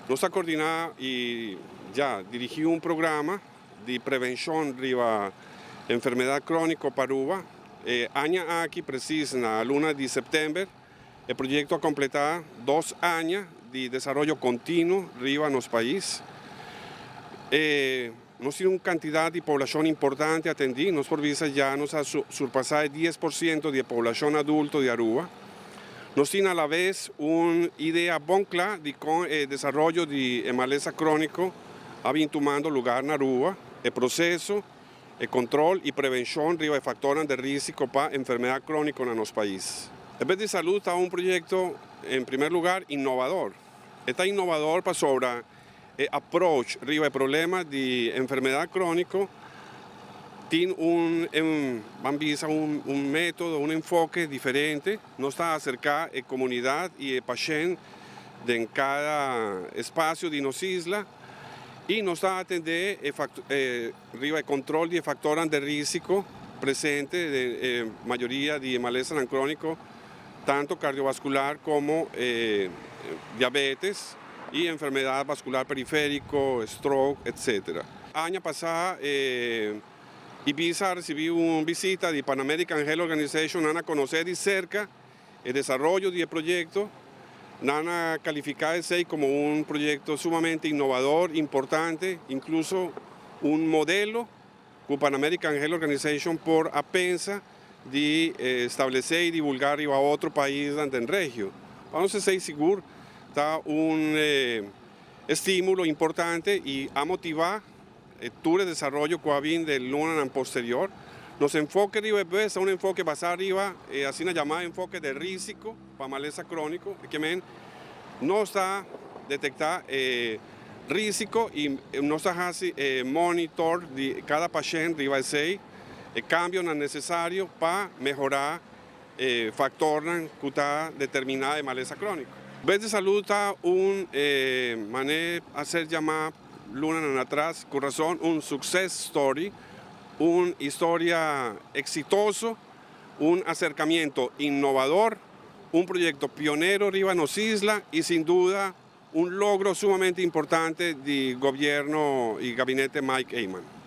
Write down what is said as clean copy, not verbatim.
Nos a coordina y ya dirigi un programa di prevencion riba enfermedad cronico pa Aruba. E aña aki, precies na luna di september, e proyecto a completa 2 aña di desaroyo continuo riba nos pais. Nos tin un cantidad di poblacion importante atendi, nos por bisa ya nos a surpasa 10% di poblacion adulto di Aruba. Nos tin a la vez un idea bon cla di con e desaroyo di malesa cronico a bin tumando luga na Aruba, e proceso, e control y prevencion di factor di risico pa enfermedad cronico na nos pais. E Bed di Salud ta un proyecto, en prome luga, innovador. E ta innovador pasobra e approach riba e problema di enfermedad cronico tin un metodo, un enfoke diferente, nos ta acerca e comunidad y e pashent den cada espacio di nos isla y nos ta atende riba e control di factor di risico presente di mayoria di malesa cronico, tanto cardiovascular como diabetes y enfermedad vascular periferico, stroke, etc. Aña pasa, IBISA a ricibi un bishita di Pan American Health Organization, nan a conoce di cerca e desaroyo di e proyecto, nan a califica esey como un proyecto sumamente innovador, importante, incluso un modelo cu Pan American Health Organization por a pensa di establece y divulga na otro pais den region. Pa nos ta sigur, ta un estimulo importante y a motiva tur e desaroyo cu a bin den luna posterior. Nos enfoke riba ta un enfoke basa riba, asina yama enfoke di risico pa malesa cronico, kiermen nos ta detecta risico y nos ta haci monitor di cada pashent riba esey, cambio necesario pa mehora factor cu ta determina e malesa cronico. Bed di Salud ta un manera a ser yama luna atras, cu rason, un success story, un historia exitoso, un acercamiento innovador, un proyecto pionero riba nos isla y sin duda un logro sumamente importante di gobierno y gabinete Mike Eman.